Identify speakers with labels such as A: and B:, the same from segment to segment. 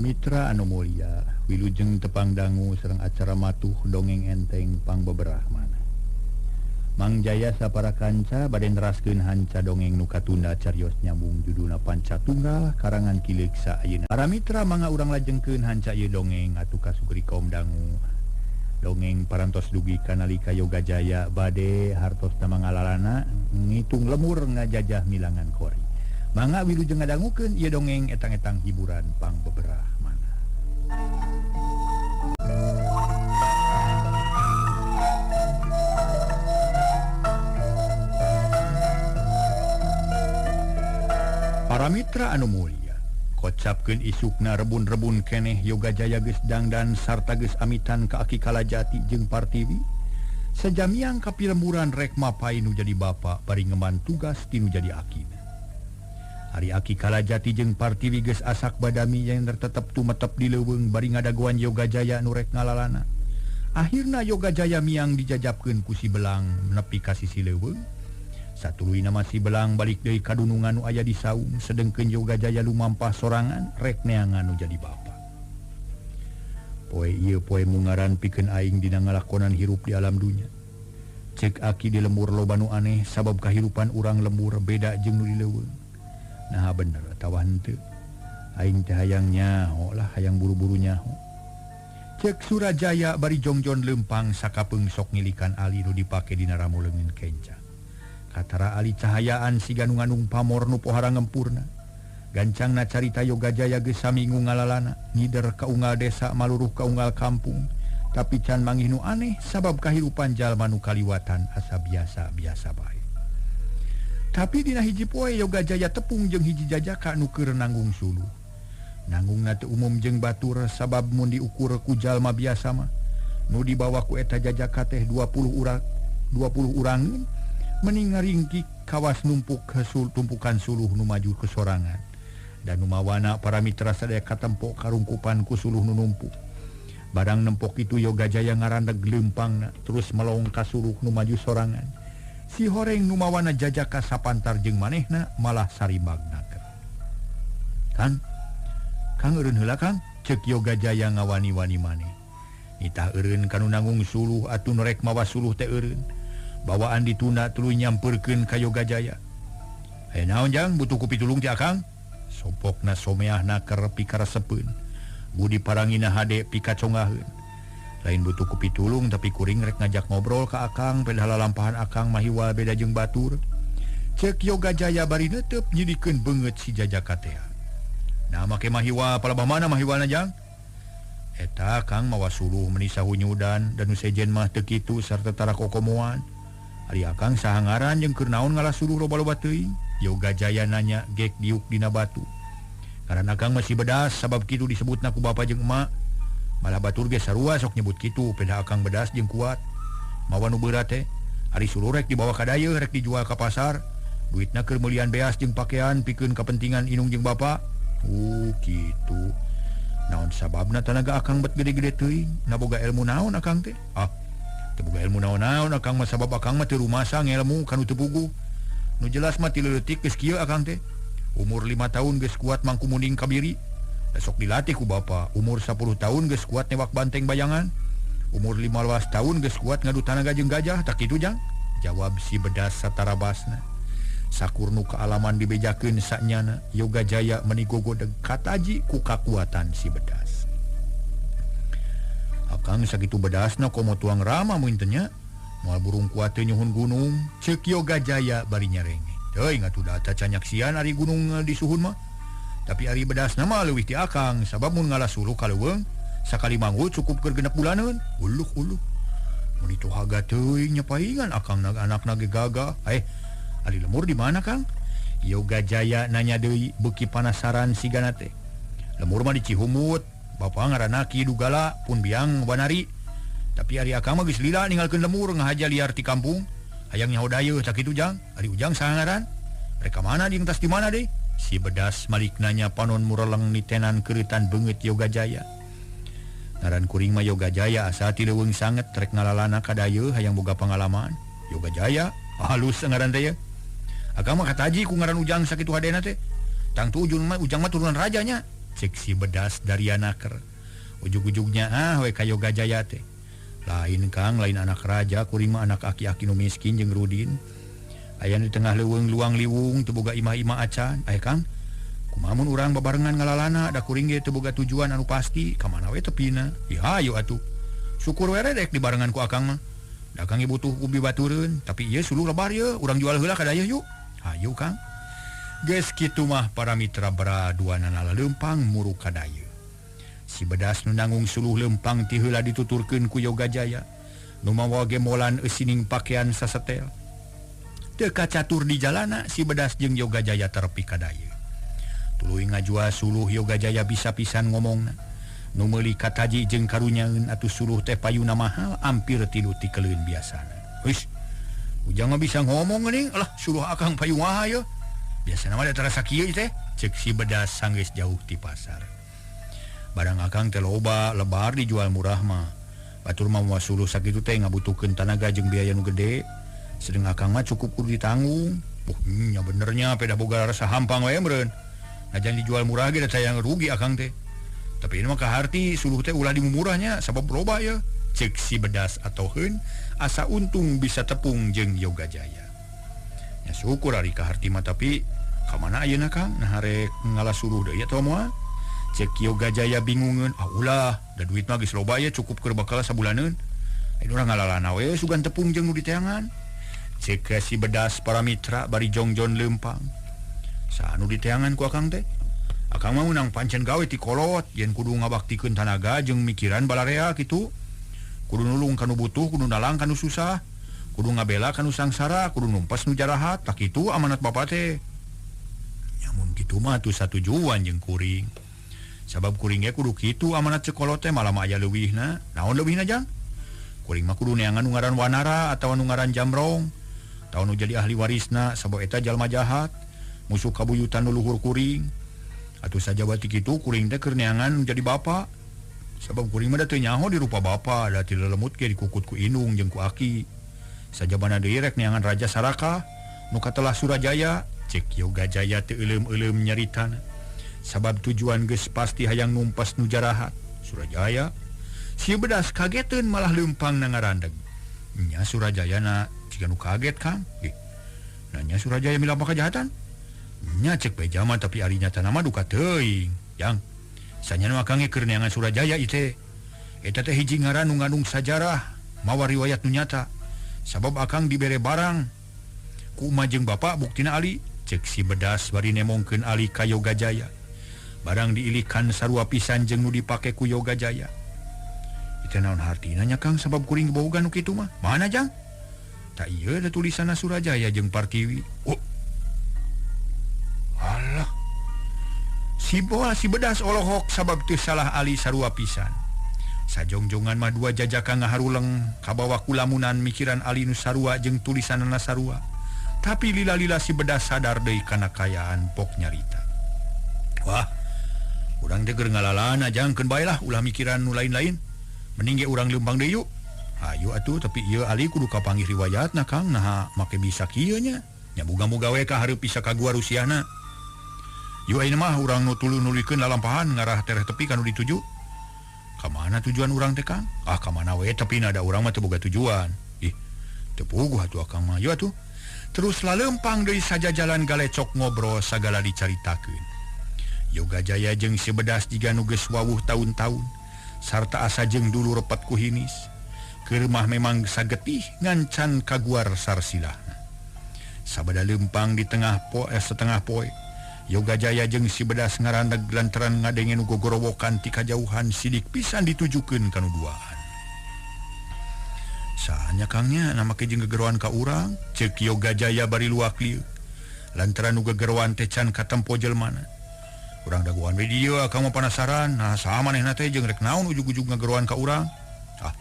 A: Mitra anu mulia, wilujeng tepang dangu sareng acara matuh dongeng enteng pangbeberah mana. Mang Jaya sapara kanca bade neraskeun hanca dongeng nu katunda carios nyambung judulna Panca Tunggal karangan Ki Leuksa ayeuna. Para mitra mangga urang lajengkeun hanca ieu dongeng atuh kasugri kaum dangu. Dongeng parantos dugi kanalika Yoga Jaya bade hartosna mangalalana ngitung lemur ngajajah milangan kori. Mangga wilujeng ngadangukeun ieu dongeng etang-etang hiburan pangbeberah mana. Para mitra anu mulia, kocapkeun isukna rebun-rebun keneh Yoga Jaya geus dangdan sarta geus amitan ka Aki Kalajati jeung Partiwi. Sejamiang kapilemburan rek mapai nu jadi bapa bari ngemban tugas tinu jadi akina. Ari Aki Kalajati jeung Partiwi geus asak badami yang tetep tumetep di leuweung bari ngadagoan Yoga Jaya nu rek ngalalana. Akhirna Yoga Jaya miang dijajabkeun ku si Belang nepi ka sisi leuweung. Satuluyna mah si Belang balik deui ka dunungan nu aya di saung, sedengkeun Yoga Jaya lumampah sorangan rek neangan nu jadi bapa. Poe ieu poe mungaran pikeun aing dina ngalakonan hirup di alam dunya. Cek aki di lembur loba nu aneh sabab kahirupan urang lembur beda jeung nu di leuweung. Nah bener atawa henteu. Aing teh hayang nyaho lah, hayang buru-buru nyaho. Cek Surajaya bari jongjon lempang sakapeung sok ngilikan ali nu dipake dina ramu leungeun kenca. Katara ali cahayaan siga nu nganung pamor nu pohara ngempurna. Gancangna carita Yoga Jaya geus saminggu ngalalana, ngider ka unggal desa maluruh ka unggal kampung. Tapi can manggih nu aneh sabab kahirupan jalma nu kaliwatan asa biasa-biasa bae. Tapi dina hiji poe Yoga Jaya tepung jeung hiji jajaka nu keur nanggung suluh. Nanggungna teu umum jeung batur sabab mun diukur ku jalma biasa mah nu dibawa ku eta jajaka teh 20 urangeun mending ngaringkik kawas numpuk hesul tumpukan suluh nu maju ke sorangan. Dan nu mawana para mitra sadaya katempok karungkupan ku suluh nu numpuk. Barang nempok itu Yoga Jaya ngarandeg leumpangna terus melong ka suluh nu maju sorangan. Si horeng nu mawana jajaka sapantar jeung manehna malah sarimagna. Kang, Kang eureun heula Kang, ceuk Yoga Jaya ngawani-wani maneh. Nitah eureun kanu nanggung suluh atuh nu rek mawa suluh teh eureun. Bawaan ditunda tuluy nyampeurkeun ka Yoga Jaya. Aya naon jang butuh ku pitulung ti Akang? Sopokna someahna keur pikaresepeun. Budi parangina hade pikacongaheun. Lain butuh ku pitulung tapi kuring rek ngajak ngobrol ka Akang pedah lalampahan Akang mahiwal beda jeung batur. Ceuk Yoga Jaya bari neuteup nyidikeun beungeut si jajaka teh. Nah make mahiwal palebah mana mahiwalna jang? Eta Kang mawa suluh meuni sahunyudan dan nu sejen mah teu kitu sarta tara kokomoan. Ari Akang saha ngaran jeung keur naon ngalah suluh loba-loba teuing? Yoga Jaya nanya gek diuk dina batu. Karena Akang masih bedas sabab kitu disebutna ku bapa jeung emak. Malah batur ge sarua sok nyebut kitu pedah Akang bedas jeung kuat. Mawa nu beurat teh, ari suluh rek dibawa ka dayeuh rek dijual ka pasar. Duitna keur meulian beas jeung pakaian pikeun kapentingan inung jeung bapa. Kitu. Naon sababna tanaga Akang bet gede-gede teuing? Na boga ilmu naon Akang teh? Ah, teu boga ilmu naon-naon Akang mah sabab Akang mah teu rumasa ngelmu kanu teu puguh. Nu jelas mah ti leutik geus kieu Akang teh. Umur 5 tahun geus kuat mangku munding kabiri. Da sok dilatih ku bapa. Umur 10 tahun geus kuat newak banteng bayangan. Umur 15 tahun geus kuat ngadu tanaga jeung gajah. Tak kitu jang? Jawab si bedas satarabasna. Sakur nu kaalaman dibejakeun sanyana, Yoga Jaya meni gogodeg kataji ku kakuatan si bedas. Akang sakitu bedasna komo tuang rama mun teh nya. Moal burung kuat teh nyuhun gunung, ceuk Yoga Jaya bari nyarenge. Teuing atuh da cacanyaksian ari gunung disuhun mah. Tapi ari bedasna mah leuwih ti Akang sabab mun ngalah suluh ka leuweung sakali manggul cukup keur 6 bulaneun. Uluh uluh. Mun itu haga teuing nya paingan Akang anakna ge gagah. Ari lemur di mana Kang? Yoga Jaya nanya deui beuki panasaran sigana teh. Lemur mah di Cihumut, bapa ngaranna Ki Dugala pun biang Wanari. Tapi ari Akang mah geus lila ninggalkeun lemur ngahaja liar ti kampung. Hayang nyaho dayeuh sakitu jang. Ari Ujang saha ngaran? Rek ka mana jeung tas di mana deui? Si bedas malik nanya panon mureleng nitenan keureutan beungeut Yoga Jaya. Ngaran kuring mah Yoga Jaya asa ti leuweung sanget rek ngalalana ka dayeuh hayang boga pangalaman. Yoga Jaya halus ngaran teh ye. Akang mah kataji ku ngaran Ujang sakitu hadena teh. Tangtu ujung mah Ujang mah turunan rajanya. Cek si bedas dari anaker. Ujug-ujugnya ah we ka Yoga Jaya teh. Lain Kang, lain anak raja, kuring mah anak aki-aki nu miskin jeung Rudin. Aya di tengah leuweung luang liwung teu boga imah-imah acan. Aya Kang, kumaha mun urang babarengan ngalalana da kuring ge teu boga tujuan anu pasti, ka mana we tepina. Ya hayu atuh. Syukur we rek dibarengan ku akang mah. Da Kang ge butuh ku bibatureun, tapi ieu suluh lebar ye, urang jual heula ka dayeuh yuk. Hayu Kang. Geus kitu mah para mitra beraduanana leumpang muruk ka dayeuh. Si bedas nu nanggung suluh lempang ti heula dituturkeun ku Yoga Jaya. Nu mawa gemolan eusining pakaian sasetel. Teu kacatur di jalana si bedas jeung Yoga Jaya terepi ka dayeuh. Tuluy ngajual suluh Yoga Jaya bisa pisan ngomongna. Nu meuli kataji jeung karunyaeun atuh suluh teh payuna mahal ampir 3 tikeleun biasana. Wis, ujang mah bisa ngomong geuning, alah suluh akang payu maha ye. Biasana mah da terasa kieu teh, ceuk si bedas sanggeus jauh ti pasar. Barang akang teh loba lebar dijual murah mah. Batur mah moal suluh sakitu teh ngabutuhkeun tanaga jeung biaya nu gede. Sedeng akang mah cukup kudu ditanggung. Nya benernya pedah boga rasa hampang wae meureun. Najan dijual murah ge da sayang rugi akang teh. Tapi ini mah kaharti suluh teh ulah dimumurahnya sabab loba ye. Ceuk si bedas atoheun asa untung bisa tepung jeung Yoga Jaya. Nya syukur ari kaharti mah tapi ka mana ayeuna Kang? Nah rek ngalah suluh deui atuh moal. Cek Yoga Jaya bingungeun, ah ulah, da duit mah geus loba ye cukup keur bakal sabulaneun. Ayeuna urang ngalalana we sugan tepung jeung nu diteangan. Cek si bedas para mitra bari jongjon leumpang. Saha nu diteangan ku akang teh? Akang mah meunang pancen gawe ti kolot, yen kudu ngabaktikeun tanaga jeung mikiran balarea kitu. Kudu nulung ka nu butuh, kudu nalang ka nu susah, kudu ngabela ka nu sangsara, kudu numpas nu jarahat, tak kitu amanat bapa teh. Nya mun kitu mah atuh satujuan jeung kuring. Sabab kuring ge kudu kitu amanat sekolot teh malah mah aya leuwihna. Naon leuwihna jang? Kuring mah kudu neangan nu ngaran Wanara atawa nu ngaran Jamrong. Taun nu jadi ahli warisna sabab eta jalma jahat, musuh kabuyutan nu luhur kuring. Atuh sajabati kitu kuring teh keur neangan nu jadi bapa. Sabab kuring mah da teu nyaho di rupa bapa, da ti lelemut ge dikukut ku indung jeung ku aki. Sajabana deui rek neangan Raja Saraka nu katelah Surajaya, cek Yoga Jaya teu euleum-euleum nyaritana. Sabab tujuan geus pasti hayang numpas nu jarahat Surajaya. Si bedas kageteun malah leumpang na ngarandeg. Nya Surajaya na jiga nu kaget Kang. Nanya Surajaya milampa kejahatan. Nya cek beja mah tapi ari nyatana mah duka teuing. Jang, sanyana mah Kang keur neangan Surajaya ieu teh. Eta teh hiji ngaran nu ngandung sajarah mawa riwayat nu nyata. Sabab akang dibere barang ku uma jeung bapa buktina ali. Cek si bedas bari nemongkeun ali ka Yoga Jaya. Barang diilikan sarua pisan jeung nu dipake ku Yoga Jaya. Itu naon hartina nya Kang sabab kuring boga nu kitu mah. Mana jang? Tak ieu da tulisanna Surajaya jeung Partiwi. Oh. Alah. Si boa si bedas olohok sabab teu salah ali sarua pisan. Sajongjongan mah dua jajaka ngaharuleng kabawa ku lamunan mikiran ali nu sarua jeung tulisanna sarua. Tapi lila-lila si bedas sadar deui kana kayaan pok nyarita. Wah, urang teh keur ngalalana jangkeun bae lah ulah mikiran nu lain-lain. Mending ge urang leumpang deui yuk. Hayu atuh tapi ieu ali kudu kapanggih riwayatna Kang naha make bisa kieu nya. Nya muga-muga we ka hareup bisa ka gua Rusiana. Yuk ayeuna mah urang nu tuluy nuluykeun lalampahan ngarah tereh tepi ka nu dituju. Ka mana tujuan urang teh Kang? Ah ka mana we tapi da urang mah teu boga tujuan. Ih, teu puguh atuh akang mah. Yuk atuh. Terus lalempang deui sajajalan galecok ngobrol sagala dicaritakeun. Yoga Jaya jeung si bedas jiga nu geus wawuh taun-taun sarta asa jeung dulu repet ku hinis. Keur mah memang sagetih ngancan kaguar sarsilahna. Sabada lempang di tengah poe setengah poe. Yoga Jaya jeung si bedas ngarandeg lantaran ngadenge nu gogorowokan ti kajauhan sidik pisan ditujukeun ka nu duaan. Saha Kangnya na make jeung gegeroan ka urang, ceuk Yoga Jaya bari luak lieu. Lantaran nu gegeroan teh can katempo jelmana. Urang dagoan we dieu akang mah panasaran. Nah saha manehna teh jeung rek naon ujug-ujug ngageroan ka urang. Ah,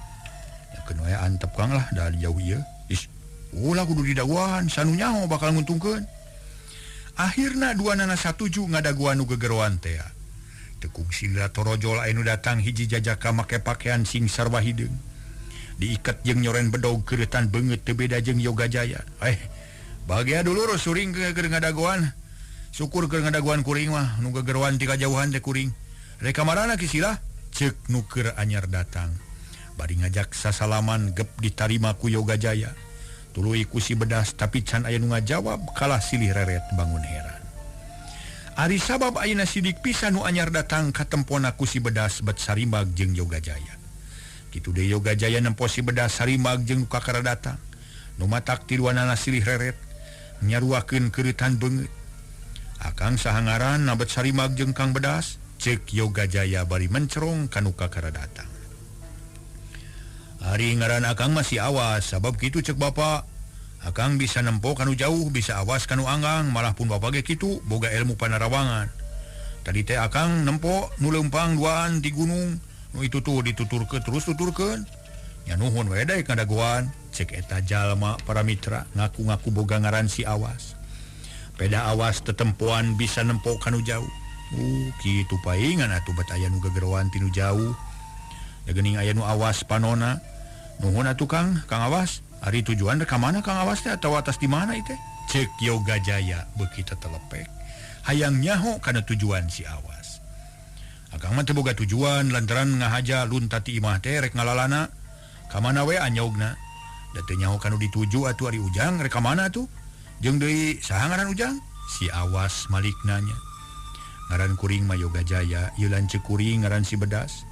A: yakeun we antep Kang lah da jauh ieu. Ih, ulah kudu didagoan, sanu nyaho bakal nguntungkeun. Akhirna dua nana satuju ngadagoan nu gegeroan teh. Tekung sila torojol anu datang hiji jajaka make pakaian sing sarwa hideung. Diikat jeung nyoren bedog keuretan beungeut teu beda jeung Yoga Jaya. Bagia dulur suring keur ngadagoan. Syukur keur ngadagoan kuring mah nu gegeroan ti kajauhan teh kuring. Rek kamarana Ki Silah? Ceuk nu keur anyar datang. Bari ngajak sasalaman gep ditarima ku Yoga Jaya. Tuluy ku si Bedas tapi can aya nu ngajawab kalah silih reret bangun heran. Ari sabab ayeuna sidik pisan nu anyar datang katempona ku si Bedas bet sarimbag jeung Yoga Jaya. Kitu deui Yoga Jaya nempo si Bedas sarimbag jeung kakara datang. Nu matak tiluanana silih reret nyaruakeun keureutan beungeut. Akang saha ngaran nabet sarimbag jeung Kang Bedas? Ceuk Yoga Jaya bari mencerong ka nu kakara datang. Ari ngaran akang masih awas sabab kitu ceuk bapa. Akang bisa nempo kanu jauh, bisa awas kanu anggang, malah pun bapa ge kitu boga ilmu panarawangan. Tadi teh akang nempo nu leumpang duaan di gunung, nu itu tuh dituturkeun terus tuturkeun. Nya nuhun we daek ngadagoan, cek eta jalma para mitra ngaku-ngaku boga ngaran si Awas. Peda Awas tetempoan bisa nempo kanu jauh. Kitu paingan atuh bet aya nu gegeroan tinu jauh. Da geuning aya nu awas panona. Nuhun atuh Kang, Kang Awas. Ari tujuan rek ka mana Kang Awas teh atawa atas di mana ieu teh? Ceuk Yoga Jaya beuki tetelepek. Hayang nyaho kana tujuan si Awas. Akang mah teu boga tujuan lantaran ngahaja lunta ti imah teh rek ngalalana. Ka mana we anyogna? Da teu nyaho kanu dituju atuh ari Ujang rek ka mana atuh? Jeung deui saha ngaran Ujang? Si Awas malik nanya. Ngaran kuring mah Yoga Jaya, ieu lanceuk kuring ngaran si Bedas.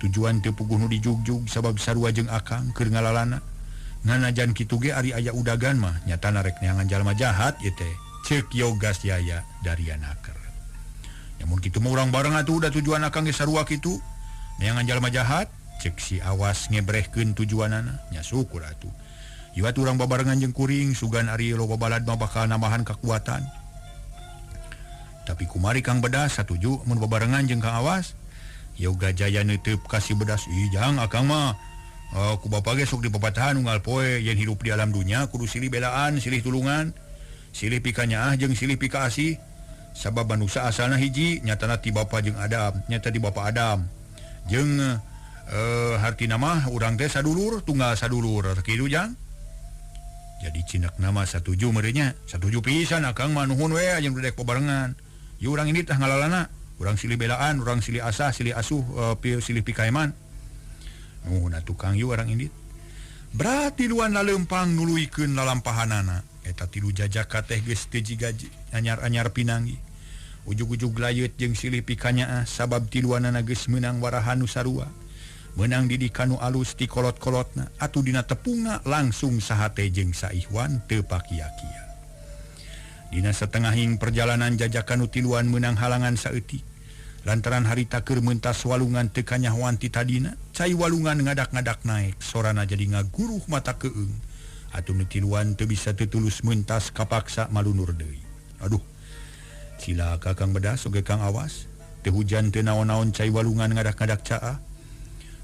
A: Tujuan teu puguh nu dijugjug sabab sarua jeung akang keur ngalalana. Nganajan kitu ge ari aya udagan mah nyatana rek neangan jalma jahat ieu teh. Ceuk Yoga Jaya darianaker. Namun kitu mah urang bareng atuh da tujuan akang ge sarua kitu. Neangan jalma jahat, ceuk si Awas ngebrehkeun tujuanana. Nya syukur atuh. Ieu atuh urang babarengan jeung kuring sugan ari loba balad mah bakal nambahan kakuatan. Tapi kumari Kang Bedas satuju mun babarengan jeung Kang Awas. Yoga Jaya neuteup ka si Bedas, "Ih, jang akang mah ku bapa ge sok dipapatahan unggal poe yen hirup di alam dunya kudu silih belaan, silih tulungan, silih pikanyaah jeung silih pikaasih. Sabab manusa asalna hiji, nyatana ti bapa jeung Adam, nyata ti bapa Adam. Jeung hartina mah urang teh sadulur, tunggal sadulur kitu jang." Jadi cinak nama satuju meureunnya, satuju pisan akang mah nuhun we jeung dek babarengan. Ieu urang ini tah ngalalana, urang silih belaan, urang silih asah, silih asuh, silih pikaeman. Nuhun atuh Kang ieu urang indit. Berarti luan laleumpang nuluykeun lalampahanana. Eta tilu jajaka teh geus teu jiga anyar-anyar pinanggi. Ujug-ujug layeut jeung silih pikanyaah sabab tiluanana geus meunang warahan nu sarua. Meunang didikan nu alus ti kolot-kolotna atuh dina tepungna langsung sahate jeung saihwan teu pakia-kia. Dina setengahing perjalanan jajakan nu tiluan meunang halangan saeutik. Lantaran harita keur mentas walungan teu kanyahoan ti tadina, cai walungan ngadak-ngadak naek, sorana jadi ngaguruh mata keung. Atuh nu tiluan teu bisa teu tulus mentas kapaksa malunur deui. Aduh. Cilaka Kang Bedas oge Kang Awas, teu hujan teu naon-naon cai walungan ngadak-ngadak caah.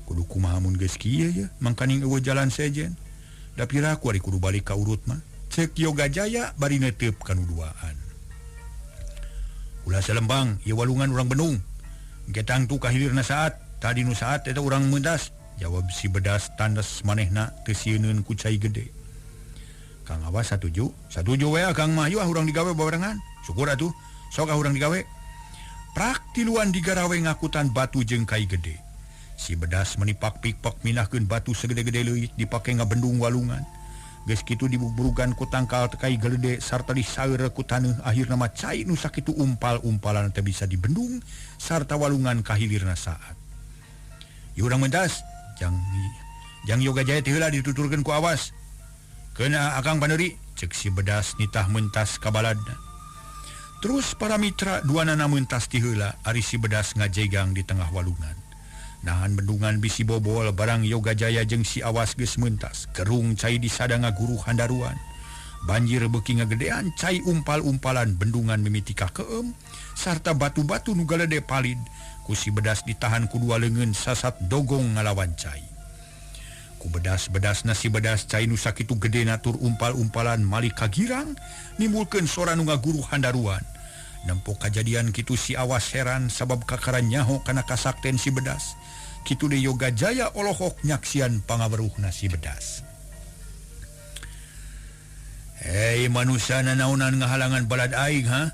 A: Kudu kumaha mun geus kieu ye, mangkaning eueuh jalan sejen. Da piraku ari kudu balik ka urut mah. Ceuk Yoga Jaya bari neuteup kanu duaan. Ulah salembang, ieu walungan urang bendung. Getang tu kahilirna saat, tadi nu saat eta urang mentas. Jawab si Bedas tandes manehna teu sieuneun ku cai gede. Kang Awas satuju, satuju we Kang mah, yeuh urang digawe babarengan. Syukur atuh, sok ah urang digawe. Prak tiluan digarawe ngakutan batu jeung kai gede. Si Bedas menipak pikpak minahkeun batu segede-gede leuit dipake ngabendung walungan. Geus kitu dibubrugan ku tangkal tekai gelede sarta disaeur ku taneuh akhirna mah cai nu sakitu umpal-umpalan teu bisa dibendung sarta walungan kahilirna saat. Ieu urang mentas, jang Yoga Jaya teh heula dituturkeun ku Awas. Keuna akang paneuri, ceuk si Bedas nitah mentas ka baladna. Terus para mitra duanana mentas ti heula ari si Bedas ngajegang di tengah walungan. Nahan bendungan bisi bobol barang Yoga Jaya jeung si Awas geus mentas. Kerung cai disada ngaguruh handaruan. Banjir beuki ngagedean cai umpal-umpalan bendungan mimiti kakeum sarta batu-batu nu galede palid. Ku si Bedas ditahan ku dua leungeun sasat dogong ngalawan cai. Ku bedas-bedasna si Bedas cai nu sakitu gedena tur umpal-umpalan malik kagirang nimbulkeun sora nu ngaguruh handaruan. Nempo kajadian kitu si Awas heran sabab kakaran nyaho kana kasakten si Bedas. Kitu de Yoga Jaya olohok nyaksian pangaweruhna si Bedas. Hei manusia nanaonan ngahalangan balad aing ha?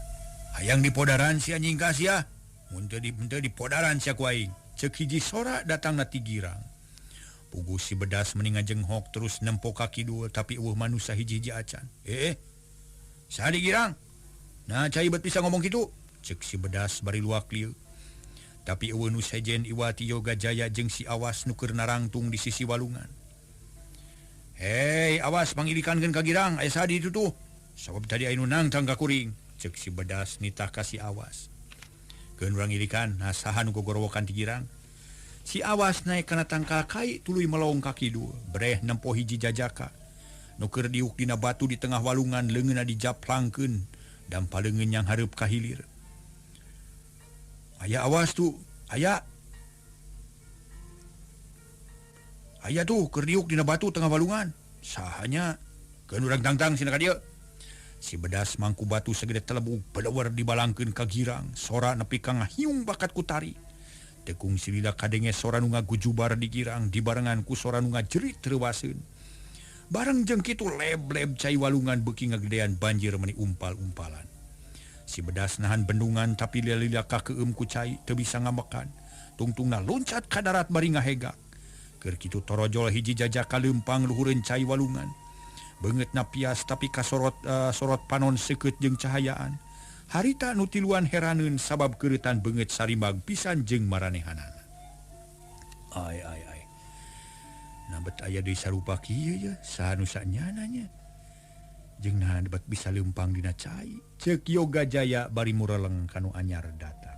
A: Hayang dipodaran si anjing ka sia. Mun teu dipodaran sia ku aing. Ceuk hiji sora datangna ti girang. Puguh si bedas meni ngajenghok terus nempo ka kidul tapi eueuh manusa hiji-hiji acan. Saha di girang? Nah cai bet bisa ngomong kitu. Ceuk si bedas bari luak lieu. Tapi eueuh nu sejen iwati Yoga Jaya jeung si Awas nu keur narangtung di sisi walungan. Hei awas pangilikankeun ka girang aya saha di ditu tuh. Sabab tadi aya nu nangtang ka kuring. Ceuk si bedas nitah ka si Awas. Keun urang ilikan, nah saha nu gogorowokan ti girang. Si Awas naik kana tangkal kai tuluy melong ka kidul, breh nempo hiji jajaka. Nu keur diuk dina batu di tengah walungan leungeunna dijaplangkeun dan paleungeun yang hareup ka hilir. Aya awas tuh, aya. Aya tuh keur diuk dina batu tengah walungan. Sahanya keun urang tangtang sina ka dieu. Si bedas mangku batu segede telebug beleueur dibalangkeun ka girang, sora nepi ka ngahiung bakat ku tari. Tekung silila kadenge sora nu ngagujubar di girang dibarengan ku sora nu ngajerit reuwaseun. Bareng jeung kitu leb-leb cai walungan beuki ngagedean banjir meuni umpal-umpalan. Si bedas nahan bendungan tapi lila-lila kakeum ku cai teu bisa ngamekan. Tungtungna loncat ka darat bari ngahegak. Keur kitu torojol hiji jajaka leumpang luhureun cai walungan. Beungeutna pias tapi kasorot sorot panon seukeut jeung cahayaan. Harita nu tiluan heraneun sabab keuretan beungeut sarimbag pisan jeung maranehanana. Ai ai ai. Nah bet aya deui sarupa kieu ye, saha nu sanyana nya. Jeung naha bet bisa leumpang dina cai. Ceuk Yoga Jaya bari mureleng kanu anyar datang.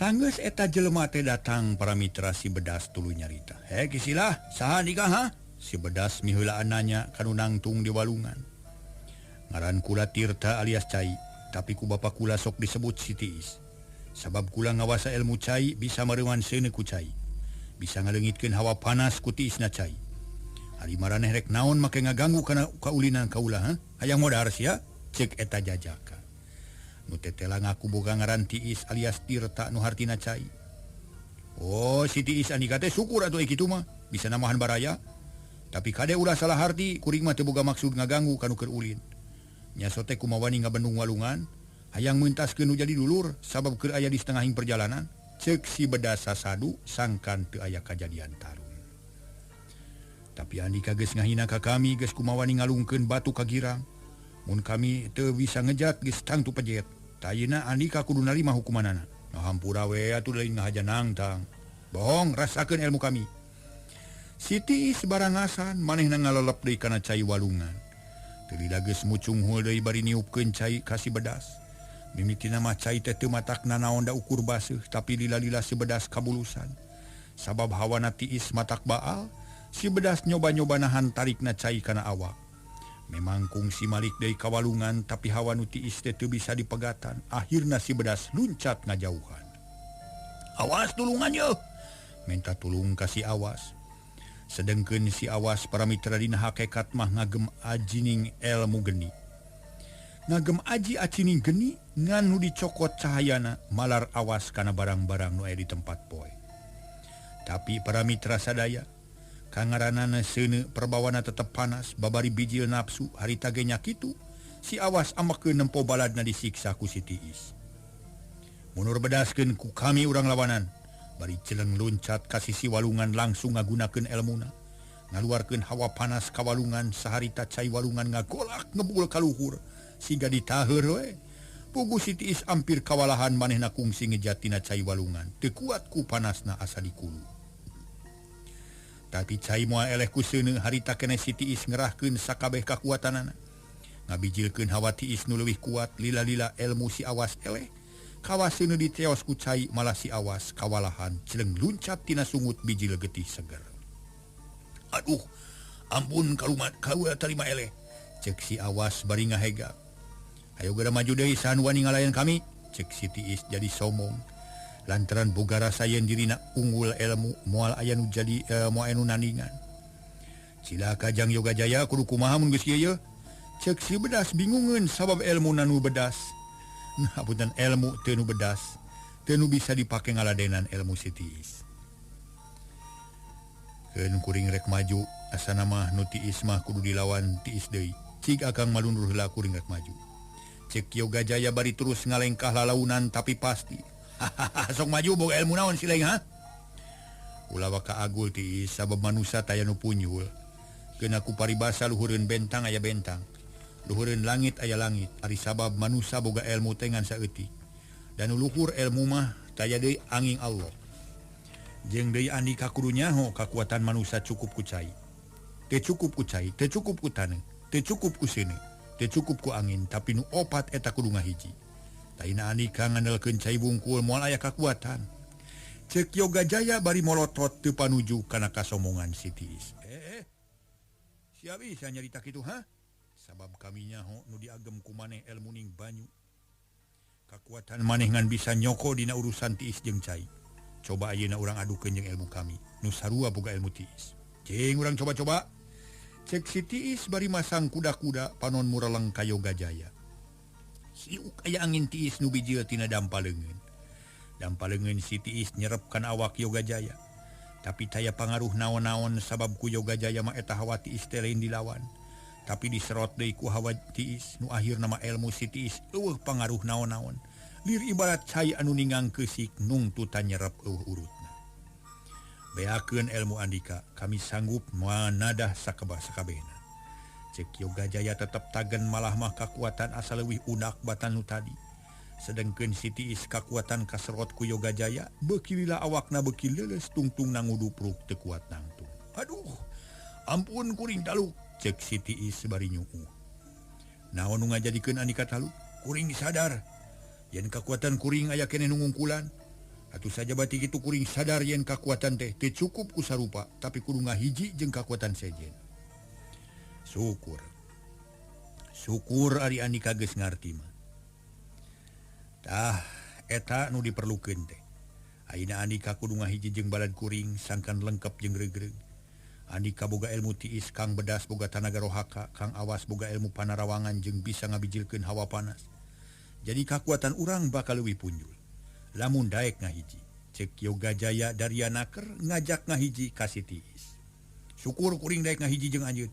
A: Sanggeus eta jelema teh datang para mitra si bedas tuluy nyarita. He kisilah, saha nikah ha? Si bedas miheulaan nanya kanu nangtung di walungan. Ngaran kula Tirta alias cai, tapi ku bapa kula sok disebut si Tiis. Sabab kula ngawasa ilmu cai bisa mareuman seuneu ku cai. Bisa ngaleungitkeun hawa panas ku tiisna cai. Ari maraneh rek naon make ngaganggu kana kaulinan kaula ha? Hayang modar sia, ceuk eta jajaka. Nu tetela ngaku boga ngaran Tiis alias Tirta nu hartina cai. Oh, si Tiis andika teh syukur atuh kitu mah, bisa namahan baraya. Tapi kade ulah salah harti, kuring mah teu boga maksud ngaganggu kanu keur ulin. Nya sote kumawani ngabendung walungan, hayang mentaskeun nu jadi dulur sabab keur aya di setengahing perjalanan. Ceuk si bedas sasadu sangkan teu aya kajadian tarung. Tapi andika geus ngahina ka kami, geus kumawani ngalungkeun batu ka girang. Mun kami teu bisa ngejat geus tangtu pejet. Tayina andika kudu narima hukumanana. Nah hampura we atuh lain ngahaja nangtang. Bohong, rasakeun ilmu kami. Siti sebarangasan manehna ngalelep deui kana cai walungan. Teu lila geus mucunghul deui bari niupkeun cai ka si bedas. Mimitina mah cai teh teu matak nanaon da ukur baseuh, tapi lila-lila si bedas kabulusan. Sabab hawana tiis matak baal, si bedas nyoba-nyoba nahan tarikna cai kana awak. Memang kungsi malik deui ka walungan tapi hawa nu tiis teh teu bisa dipegatan. Akhirna si bedas luncat ngajauhan. Awas tulungan yeuh. Minta tulung ka si Awas. Sedengkeun si Awas para mitra dina hakekat mah ngagem ajining elmu geni. Ngagem aji acining geni ngan nu dicokot cahayana malar awas kana barang-barang nu aya di tempat poe. Tapi para mitra sadaya kangaranana seuneu perbawana tetep panas babari bijil nafsu harita ge nya kitu si Awas amekeun nempo baladna disiksa ku si Tiis. Munur bedaskeun ku kami urang lawanan bari celeng loncat ka sisi walungan langsung ngagunakeun elmuna. Ngaluarkeun hawa panas ka walungan saharita cai walungan ngagolak ngebul ka luhur siga ditaheur we. Puguh si Tiis ampir kawalahan manehna kungsi ngejatina cai walungan teu kuat ku panasna asa dikulu. Tapi cai moal eleh ku seuneu harita keneh si Tiis ngerahkeun sakabeh kakuatanana. Ngabijilkeun hawa tiis nu leuwih kuat lila-lila elmu si Awas eleh. Kawas seuneu diteos ku cai malah si Awas kawalahan celeng luncat tina sungut bijil getih seger. Aduh, ampun kalumat kaula tarima eleh. Ceuk si Awas bari ngahegak. Hayo geura maju deui saha nu wani ngalayan kami. Ceuk si Tiis jadi somong. Lantaran boga rasa yen dirina unggul ilmu moal aya nu jadi moal anu nandingan. Cilaka Jang Yoga Jaya kudu kumaha mun geus kieu ye? Ceuk si bedas bingungeun sabab ilmu nu bedas. Nah, punten ilmu teu nu bedas, teu nu bisa dipake ngaladenan ilmu si Tiis. Keun kuring rek maju asana mah nu tiis mah kudu dilawan tiis deui. Cik akang malundur heula kuring rek maju. Cek Yoga Jaya bari terus ngalengkah lalaunan tapi pasti. Hahaha sok maju boga ilmu naon sileng ha? Ulah waka agul tiis sabab manusa taya nu punyul. Keun ku paribasa luhureun bentang aya bentang. Luhureun langit aya langit. Ari sabab manusa boga ilmu teh ngan saeutik. Dan luhur ilmu mah taya deui angin Allah. Jeung deui andika kudu nyaho kakuatan manusa cukup ku cai. Teu cukup ku cai, teu cukup ku taneuh, teu cukup ku seuneu, teu cukup ku angin, tapi nu opat eta kudu ngahiji. Taina andika ngandelkeun cai bungkul moal aya kakuatan. Ceuk Yoga Jaya bari molotot teu panuju kana kasombongan si Tiis. Sia bisa nyarita kitu ha? Sabab kami nyaho nu diagem ku maneh elmuning banyu. Kakuatan maneh ngan bisa nyoko dina urusan tiis jeung cai. Coba ayeuna urang adukeun jeung ilmu kami. Nu sarua boga ilmu tiis. Cing urang coba-coba. Cek si tiis bari masang kuda-kuda panon mureleng ka Yoga Jaya. Siuk aya angin tiis nu bijil tina dampa leungeun. Dampa leungeun si tiis nyerepkan awak Yoga Jaya. Tapi taya pangaruh naon-naon sabab ku Yoga Jaya mah eta hawa tiis teh lain dilawan. Tapi diserot deui ku hawa tiis nu akhirna mah ilmu si tiis eueuh pangaruh naon-naon. Lir ibarat cai anu ningang keusik nungtutan nyerep eueuh urutna. Beakeun ilmu andika, kami sanggup manadah sakabeh sakabehna. Cek Yoga Jaya tetep tagen malah mah kakuatan asa leuwih unak batan nu tadi. Sedengkeun si tiis kakuatan kaserot ku Yoga Jaya, beuki lila awakna beuki leuleus tungtung nangudupruk teu kuat nangtung. Aduh, ampun kuring taluk, cek si tiis bari nyuuh. Naon nu ngajadikeun andika taluk? Kuring sadar yen kakuatan kuring aya keneh nu ngungkulan. Atuh saja bati kitu kuring sadar yen kakuatan teh teu cukup ku sarupa, tapi kudu ngahiji jeung kakuatan sejen. Syukur. Syukur ari andika geus ngarti mah. Tah eta nu diperlukeun teh. Ayeuna andika kudu ngahiji jeung balad kuring sangkan lengkap jeung regreg. Andika boga ilmu tiis, Kang Bedas boga tanaga rohaka, Kang Awas boga ilmu panarawangan jeung bisa ngabijilkeun hawa panas. Jadi kakuatan urang bakal leuwih punjul. Lamun daek ngahiji. Cek Yoga Jaya Daria Naker ngajak ngahiji ka si tiis. Syukur kuring daek ngahiji jeung anjeun.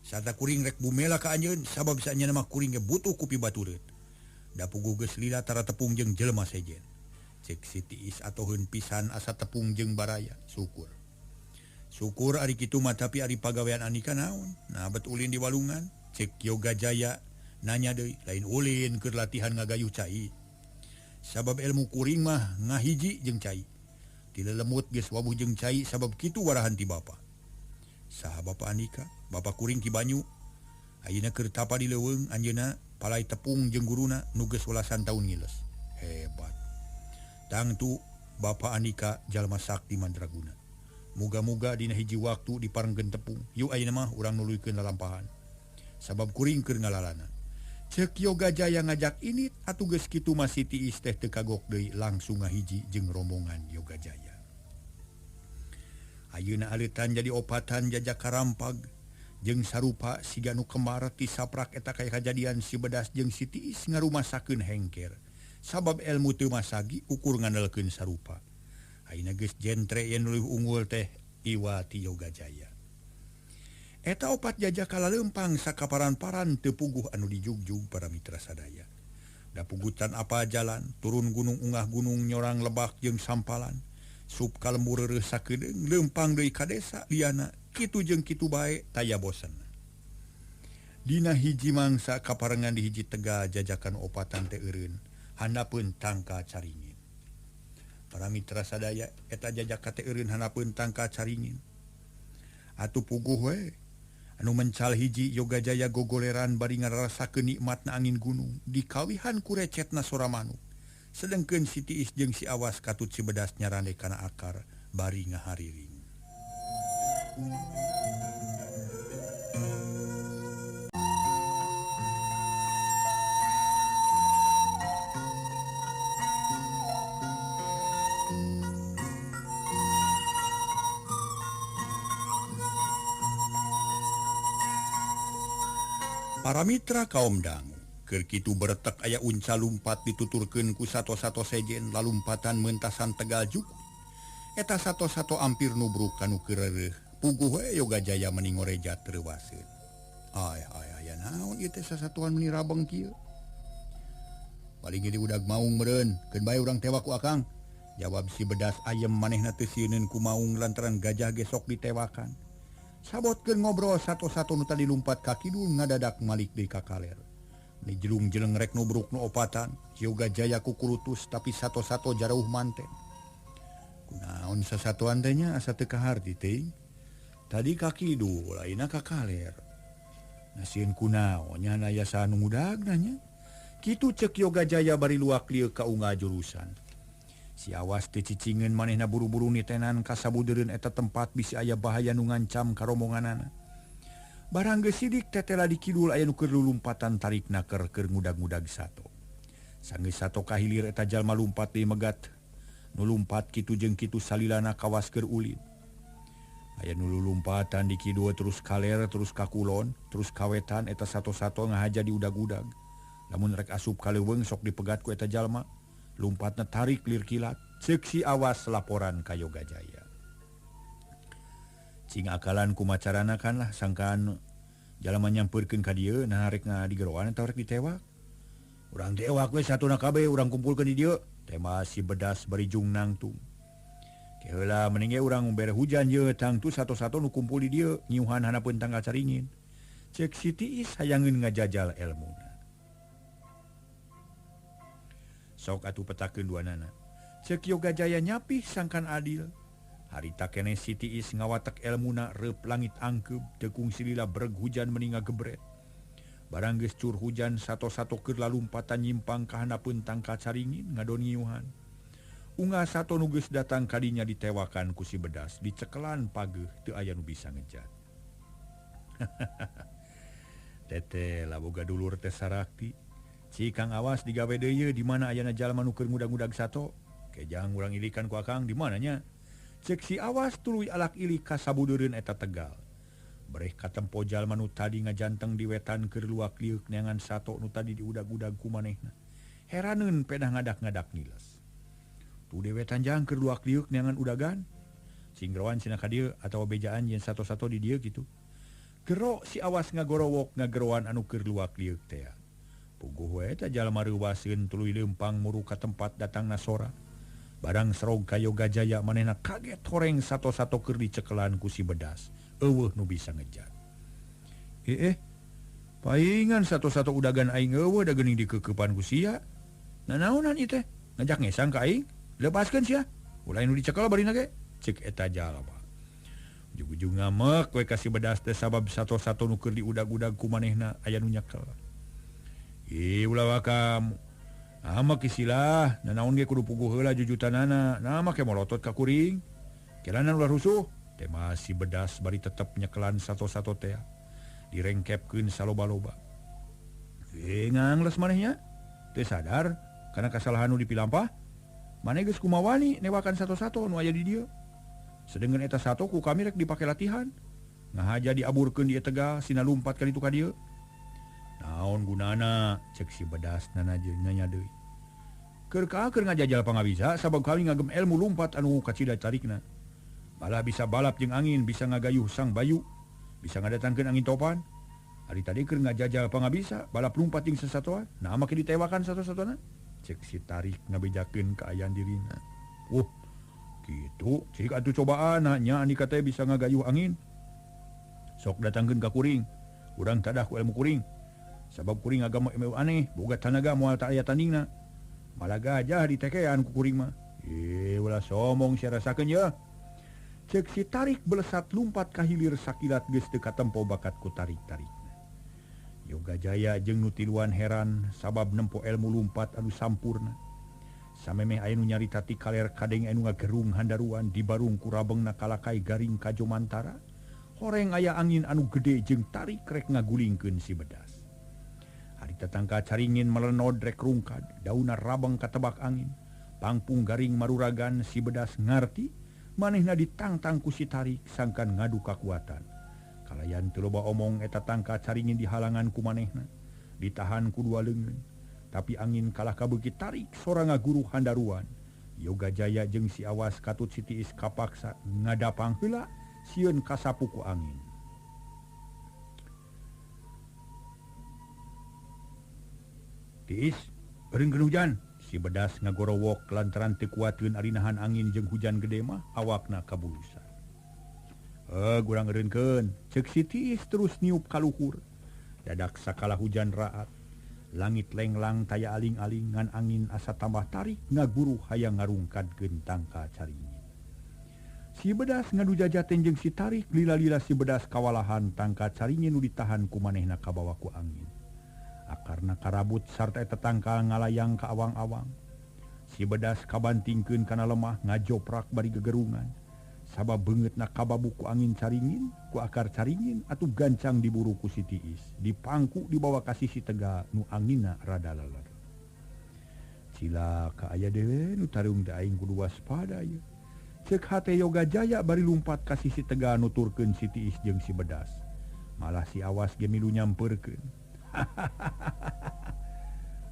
A: Sarta kuring rek bumela ka anjeun sabab saenyana mah kuring ge butuh ku pibatureun. Da puguh geus lila tara tepung jeung jelema sejen. Cek si tiis atoheun pisan asa tepung jeung baraya. Syukur. Syukur ari kitu mah tapi ari pagawean andika naon? Nah bet ulin di walungan. Cek Yoga Jaya nanya deui, lain ulin keur latihan ngagayuh cai. Sabab ilmu kuring mah ngahiji jeung cai. Ti lelemut geus wabuh jeung cai sabab kitu warahan ti bapa. Saha bapa andika? Bapa kuring Ki Banyu. Ayeuna keur tapa di leuweung anjeunna palai tepung jeung guruna nu geus welasan taun ngiles. Hebat. Tangtu bapa andika jalma sakti mandraguna. Muga-muga dina hiji waktu diparengkeun tepung. Yuk ayeuna mah urang nuluykeun lalampahan. Sabab kuring keur ngalalana. Cek Yoga Jaya ngajak ini atuh geus kitu mah si tiis teh teu kagok deui langsung ngahiji jeung rombongan Yoga Jaya. Ayeuna aleutan jadi opatan jajak karampag jeung sarupa siga nu kemar ti saprak eta kaya kajadian si Bedas jeung si tiis ngarumasakeun hengker. Sabab ilmu teu masagi ukur ngandelkeun sarupa. Ayeuna geus jentre yen leuwih unggul teh iwa ti Yoga Jaya. Eta opat jajak kalalempang sakaparan-paran teu puguh anu dijugjug para mitra sadaya. Da pugutan apa jalan, turun gunung ungah gunung nyorang lebak jeung sampalan. Sup ka lembur reureuh sakedeung lempang deui ka desa liana kitu jeung kitu bae taya bosen. Dina hiji mangsa kaparengan di hiji tega jajakan opatan teh eureun handapeun tangka caringin. Para mitra sadaya eta jajak teh eureun handapeun tangka caringin. Atuh puguh we anu mencal hiji Yoga Jaya gogoleran bari ngarasakeun nikmatna angin gunung dikawihan ku recetna sora manuk. Sedengkeun si tiis jeung si Awas katut si Bedas nyarande kana akar bari ngahariring. Para mitra kaum dangu, keur kitu beretek aya unca lumpat dituturkeun ku sato-sato sejen lalumpatan mentasan Tegal Jukut. Eta sato-sato ampir nubruk kanu keureuh Puguh we Yoga Jaya meni ngorejat reuwaseun. Ay ay aya naon ieu teh sasatuan meni rabeng kieu. Paling ge diudag maung meureun, keun bae urang tewak ku akang. Jawab si bedas ayem manehna teu sieuneun ku maung lantaran gajah ge sok ditewakan. Sabotkeun ngobrol satu-satu nu tadi lumpat ka kidul ngadadak malik deui ka kaler. Ni jelung-jeleng rek nubruk nu opatan, Yoga Jaya kukulutus tapi satu-satu jarauh manten. Kunaon sasatuan teh nya asa teu kaharti teuing. Tadi ka kidul ayeuna ka kaler. Nasieun kunaon nya aya saha nu ngudagna nya. Kitu cek Yoga Jaya bari luak lieu ka unggal jurusan. Si awas teu cicingeun manehna buru-buru nitenan ka sabudeureun eta tempat bisi aya bahaya nu ngancam ka rombonganana. Barang geus sidik tetela di kidul aya nu keur lulumpatan tarikna keur ngudag-ngudag sato. Sanggeus sato kahilir eta jalma lumpat deui megat. Nu lumpat kitu jeung kitu salilana kawas keur ulin. Aya nu lulumpatan di kidul terus kaler terus ka kulon terus kawetan eta sato-sato ngahaja diudag-udag. Lamun rek asup ka leuweung sok dipegat ku eta jalma. Lumpatna tarik lir kilat, ceuk si awas laporan ka Yoga Jaya. Cing akalan kumacarana kan lah sangkaan jalma nyampeurkeun ka dieu nah rek ngadigeroan atawa rek ditewak. Urang tewak we satuna kabeh urang kumpulkeun di dieu. Tema si bedas bari jung nangtung. Keheula mending ge urang bere hujan ye tangtu satu-satu nu kumpul di dieu nyiuhan hanapeun tanggal caringin. Ceuk si Tiis hayangeun ngajajal elmuna. Sok atuh petakeun duanana. Ceuk Yoga Jaya nyapih sangkan adil. Harita keneh si Tiis ngawatek elmuna reup langit angkeub teu kungsi lila breg hujan meni ngagebret. Barang geus cur hujan sato-sato keur lalumpatan nyimpang ka handapeun tangkal caringin ngadon ngiuhan. Unggal sato nu geus datang kadinya ditewakan ku si bedas dicekelan pageuh teu aya nu bisa ngejat. Teteh laboga dulur teh sarakti. Cikang awas digawe deui ye di mana ayana jalma nu keur ngudag-ngudag sato. Kejang urang ilikan ku akang di mananya. Cek si awas tuluy alak ilik ka sabudeureun eta tegal. Bereh katempo jalma nu tadi ngajanteng di wetan keur luak liuk neangan sato nu tadi diudag-udag ku manehna. Heraneun pedah ngadak-ngadak niles. Tu di wetan jang keur luak liuk neangan udagan. Singgroan cenah ka dieu atawa bejaan yen sato-sato di dieu kitu. Gero si awas ngagorowok ngageroan anu keur luak liuk tea. Puguh we eta jalma reuwaseun tuluy leumpang muru ka tempat datangna sora. Barang serog ka Yoga Jaya manehna kaget horeng sato-sato keur dicekelan ku si bedas. Eueuh nu bisa ngejat. Paingan sato-sato udagan aing eueuh da geuning dikeukepan ku sia. Nanaonan ieu teh? Ngajak ngesang ka aing? Lepaskeun sia. Ulah nu dicekel barina ge. Ceuk eta jalma. Ujug-ujug ngamek we ka si bedas teh sabab sato-sato nu keur diudag-udag ku manehna aya nu nyekel. Ulah waka amak isilah nanaon ge kudu puguh heula jujutanana. Nah make molotot ka kuring. Kelanan ulah rusuh. Tema si bedas bari tetep nyekelan sato-sato teh. Direngkepkeun saloba-loba. Ngangles manehnya. Teu sadar kana kasalahan nu dipilampah. Maneh geus kumawani newakan sato-sato nu aya di dieu. Sedengeun eta sato ku kami rek dipake latihan. Ngahaja diaburkeun di tegal sina lumpat ka ditu ka dieu. Naon gunana cek si bedas nana jeung nanya deui. Keur ka keur ngajajal pangabisa sabab kami ngagem ilmu lumpat anu kacida tarikna. Malah bisa balap jeung angin, bisa ngagayuh sang bayu, bisa ngadatangkeun angin topan. Hari tadi keur ngajajal pangabisa, balap lumpat jeung sasatoan. Nah make ditewakan satu-satona. Cek si tarik ngabejakeun kaayaan dirina. Kitu, cik atuh cobaan nya andika teh bisa ngagayuh angin. Sok datangkeun ka kuring. Urang tadah ku ilmu kuring. Sabab kuring agama ilmu aneh, boga tanaga moal tak aya tandingna. Malah gajah ditekean ku kuring mah. Ulah somong sia rasakeun ye. Cek si tarik belesat lumpat ka hilir sakilat geus teu katempo bakat ku tarik-tarikna. Yoga Jaya jeung nu tiluan heran sabab nempo ilmu lumpat anu sampurna. Samemeh aya nu nyarita ti kaler kadeng anu ngagerung handaruan di barung ku rabengna kalakai garing ka Jomantara. Horeng aya angin anu gede jeung tarik rek ngagulingkeun si bedas. Harita tangka caringin melenod rek rungkad, dauna rabeng katebak angin. Pangpung garing maruragan si bedas ngarti, manehna ditangtang ku si tarik sangkan ngadu kakuatan. Kalayan teu loba omong eta tangka caringin dihalangan ku manehna, ditahan ku dua leungeun. Tapi angin kalah kabeuki tarik sora ngaguru handaruan. Yoga Jaya jeung si awas katut si Tiis kapaksa ngadapang heula Sieun kasapu ku angin. Tiis, eureun hujan. Si Bedas ngagorowok lantaran teu kuateun ari nahan angin jeung hujan gede mah awakna kabulusan. Gurang eureunkeun, ceuk si Tiis terus niup kaluhur. Dadak sakala hujan raat, langit lenglang taya aling-aling ngan angin asa tambah tarik ngaguru hayang ngarungkadkeun tangka caringin. Si Bedas ngadu jajaten jeung si Tarik lila-lila si Bedas kawalahan tangka caringin nu ditahan ku manehna kabawa ku angin. Akarna karabut sarta eta tangkal ngalayang ka awang-awang. Si Bedas kabantingkeun kana lemah ngajoprak bari gegerungan. Sabab beungeutna kababu ku angin caringin, ku akar caringin atuh gancang diburu ku si Tiis. Dipangku dibawa ka sisi tegal nu anginna rada leler. Cilaka aya dewe nu tarung teh aing kudu waspada ieu. Ceuk hate Yoga Jaya bari lumpat ka sisi tegal nuturkeun si Tiis jeung si Bedas. Malah si Awas ge milu nyampeurkeun.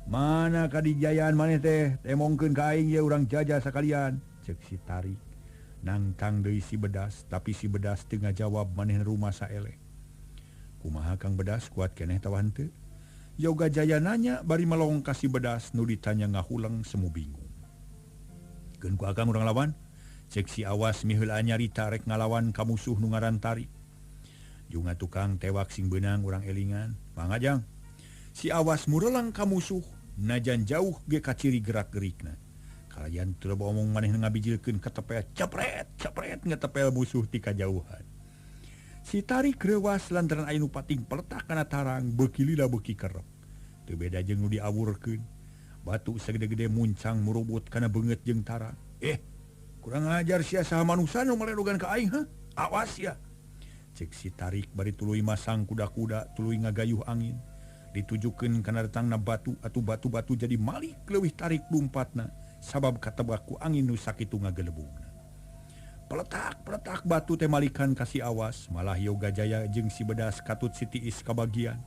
A: Mana kadijayaan maneh teh temongkeun ka aing ye urang jajah sakalian, ceuk si Tarik. Nangtang deui si Bedas, tapi si Bedas teu ngajawab manehna rumasa eleh. Kumaha Kang Bedas kuat keneh tawa henteu? Yoga Jaya nanya bari melong ka si Bedas nu ditanya ngahuleng semu bingung. Keun ku akang urang lawan? Ceuk si Awas miheula nyarita rek ngalawan ka musuh nu ngaran Tarik. Junga tukang tewak sing beunang urang elingan. Mangga jang. Si Awas murelang ka musuh, najan jauh ge kaciri gerak-gerikna. Kalayan teu loba omong manehna ngabijilkeun katepel cepret cepret ngetepel musuh ti kajauhan. Si Tarik reuwas lantaran aya nu pating peletak kana tarang beuki lila beuki kerep. Teu beda jeung nu diawurkeun. Batu sagede-gede muncang murubut kana beungeut jeung tarang. Kurang ajar sia saha manusa nu maledogan ka aing, ha? Awas sia. Cek si Tarik bari tuluy masang kuda-kuda tuluy ngagayuh angin. Ditujukeun kana datangna batu atuh batu-batu jadi malik leuwih tarik lumpatna sabab katebak ku angin nu sakitu ngagelebungna. Peletak-peletak batu teh malikan ka si Awas, malah Yoga Jaya jeung si Bedas katut si Tiis kabagian.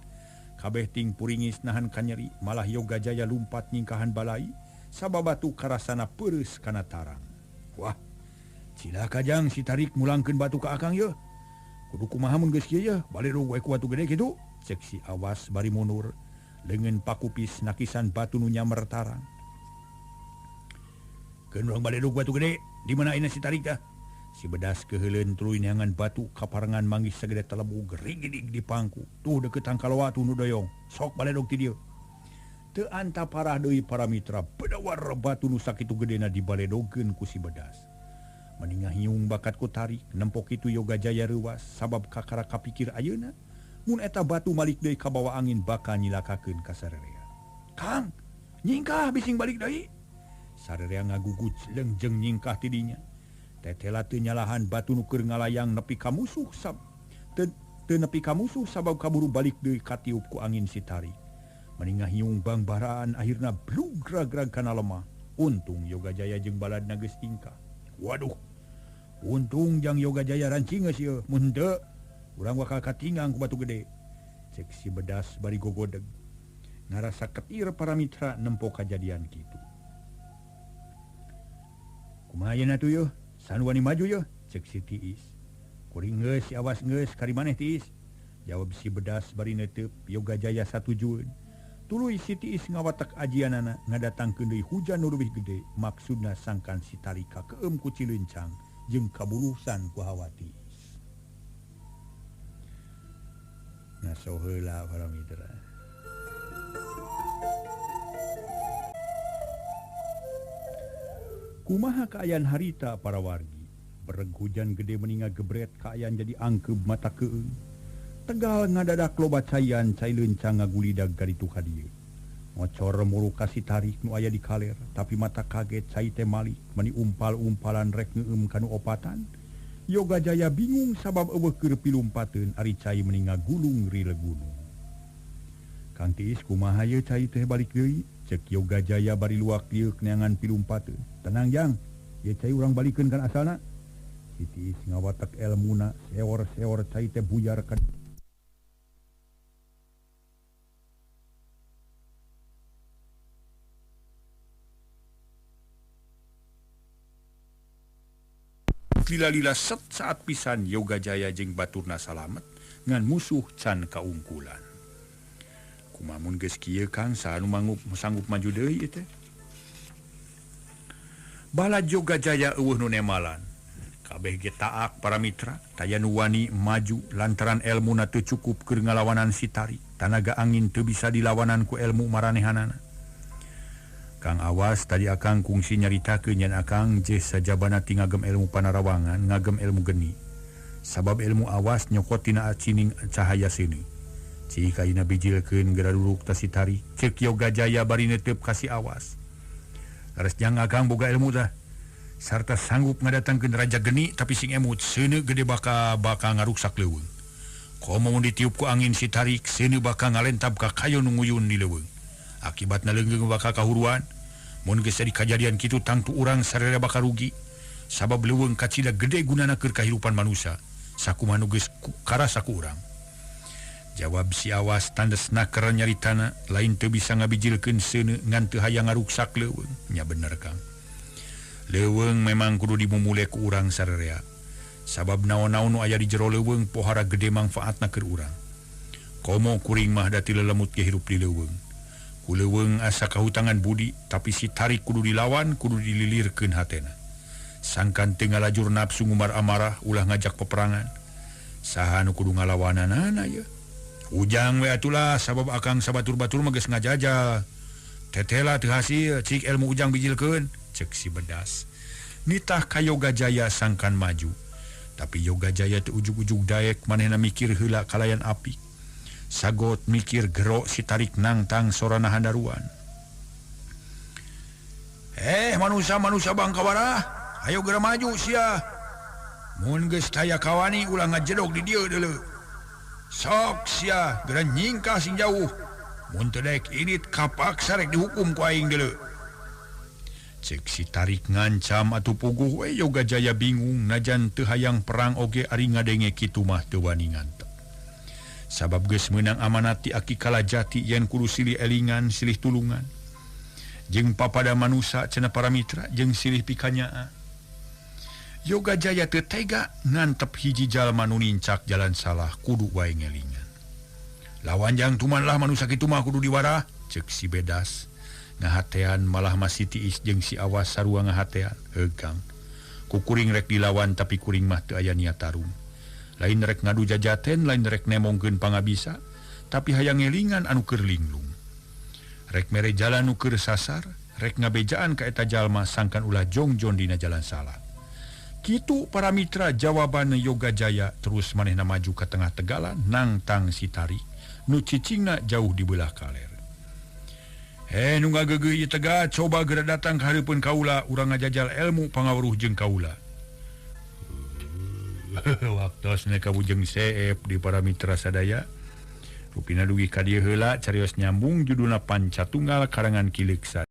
A: Kabeh ting puringis nahan kanyeri, malah Yoga Jaya lumpat nyingkahan balai sabab batu karasana peureus kana tarang. Wah, cilaka jang si Tarik mulangkeun batu ka akang yeuh. Kudu kumaha mun geus kieu yeuh, baledog we ku batu gede kitu. Cek si Awas bari mundur, leungeun pakupis nakisan batu nu nyamer tarang. Keun urang baledog batu gede, di mana ayeuna si Tarik tah? Si Bedas keheuleun tuluy neangan batu kaparengan manggis sagede telebug rigidig di pangku. Tuh deukeut tangkal watu nu doyong, sok baledog ti dieu. Teu anta parah deui para mitra, bedawar batu nu sakitu gedena dibaledogeun ku si Bedas. Meningah hiung bakat ku Tarik, nempok itu Yoga Jaya reuwas sabab kakara kapikir ayeuna mun eta batu malik deui kabawa angin bakal nyilakakeun ka sarerea. Kang, nyingkah bising balik deui. Sarerea ngagugut leungjeng nyingkah ti dinya. Tetela teu nyalahan batu nu keur ngalayang nepi ka musuh sab teu nepi ka musuh sabab kaburu balik deui katiup ku angin si Tarik. Meningah hiung bangbaraan akhirna blugrag-grag kana lemah. Untung Yoga Jaya jeung baladna geus tingkah. Waduh. Untung jang Yoga Jaya rancing geus ieu, mun henteu urang bakal katingang ku batu gede. Cek si Bedas bari gogodeg. Ngarasa ketir para mitra nempo kajadian kitu. Kumaha yeuna tuh yeuh? San wani maju yeuh? Cek si Tiis. Kuring geus si Awas geus kari maneh Tiis. Jawab si Bedas bari neuteup. Yoga Jaya satujueun. Tuluy si Tiis ngawatek ajianana ngadatangkeun deui hujan nu leuwih gede, maksudna sangkan si Tarik kakeum ku Cilencang jeung kabulusan ku hawa tiis. Ngaso heula para mitra. Kumaha kaayaan harita para wargi? Bereg hujan gede meninga gebret kaayaan jadi angkeub mata keung. Tegal ngadadak loba caian cai leuncang ngagulidag garitu ka dieu. Ngocor muru ka si Tarik nu aya di kaler, tapi mata kaget cai teh malik mani umpal-umpalan rek ngeueum kanu opatan. Yoga Jaya bingung sabab eueuh keur pilumpateun ari cai meni ngagulung rile gunung. Kang Tiis kumaha ye cai teh balik deui? Cek Yoga Jaya bari luak lieuk neangan pilumpateun. Tenang jang, ye cai urang balikeun kan asalna. Si Tiis ngawatek elmuna, seor-seor cai teh buyar ka lila-lila set saat pisan Yoga Jaya jeung baturna salamet ngan musuh can kaungkulan. Kumamun geus kieu Kang saha nu sanggup maju deui ieu teh? Bala Yoga Jaya eueuh nu nemalan. Kabeh ge taak para mitra, taya nu wani maju lantaran elmuna teu cukup keur ngalawanan si Tarik. Tanaga angin teu bisa dilawanan ku elmu maranehanana. Kang awas tadi akang kungsi nyaritakeun yen akang je sajabana ti ngagem ilmu panarawangan, ngagem ilmu geni. Sabab ilmu awas nyokot tina cining cahaya sini. Cik ayeuna bijilkeun geura duruk ta si Tarik. Ceuk Yoga Jaya bari netep ka si awas. Leres jang akang boga ilmu tah. Sarta sanggup ngadatangkeun raja geni tapi sing emut seuneu gede bakal ngaruksak leuweung. Komo mun ditiup ku angin si Tarik seuneu bakal ngalentab ka kayo nu nguyun di leuweung. Akibatna leunggeung bakal kahuruan. Mun geus jadi kajadian kitu tangtu urang sararea bakal rugi. Sabab leuweung kacida gede gunana keur kahirupan manusia. Sakumaha nu geus karasa ku urang. Jawab si awas tandes naker nyaritana lain teu bisa ngabijilkeun seuneu ngan teu hayang ngaruksak leuweung. Nya bener Kang. Leuweung memang kudu dimumule ku urang sararea. Sabab naon-naon nu aya di jero leuweung pohara gede mangfaatna keur urang. Komo kuring mah da ti lelemut ge hirup di leuweung. Ku leuweung asa kahutangan budi, tapi si Tarik kudu dilawan, kudu dililirkeun hatena. Sangkan teu ngalajur nafsu ngumar amarah ulah ngajak peperangan. Saha nu kudu ngalawananana ye? Ujang we atulah sabab akang sabatur-batur mah geus ngajajal. Tetela teu hasil, cik ilmu ujang bijilkeun, ceuk si Bedas. Nitah ka Yoga Jaya sangkan maju. Tapi Yoga Jaya teu ujug-ujug daek manehna mikir heula kalayan api. Sagot mikir gerok si Tarik nangtang sorana handaruan. Manusia-manusia bangkawara, ayo geura maju sia. Mun geus taya kawani ulah ngajedog di dieu deuleu. Sok sia geura nyingkah sing jauh. Mun teu daek init kapaksa rek dihukum ku aing deuleu. Ceuk si Tarik ngancam atuh puguh we Yoga Jaya bingung najan teu hayang perang oge ari ngadenge kitu mah teu wani ngantep. Sabab geus meunang amanat ti Aki Kalajati yen kudu silih elingan silih tulungan. Jeung papada manusa cenah para mitra jeung silih pikanyaa. Yoga Jaya teu tega ngantep hiji jalma nu nincak jalan salah kudu wae ngelingan. Lawan jang tumanlah manusa kitu mah kudu diwarah ceuk si Bedas. Ngahatean malah masih tiis jeung si awas sarua ngahatean. Heuh Kang. Ku kuring rek dilawan tapi kuring mah teu aya niat tarung. Lain rek ngadu jajaten, lain rek nemongkeun pangabisa, tapi hayang ngelingan anu keur linglung. Rek mere jalan nu keur sasar, rek ngabejaan ka eta jalma sangkan ulah jongjon dina jalan salah. Kitu para mitra jawaban Yoga Jaya terus manehna maju ka tengah tegalan nangtang si Tarik nu cicingna jauh di belah kaler. Nu ngageugeuh ieu tega coba geura datang ka hareupeun kaula urang ngajajal elmu pangaweruh jeung kaula. Waktosna kabujeng seep di para mitra sadaya. Rupina dugi ka dieu heula carios nyambung judulna Panca Tunggal karangan Ki Leuksa.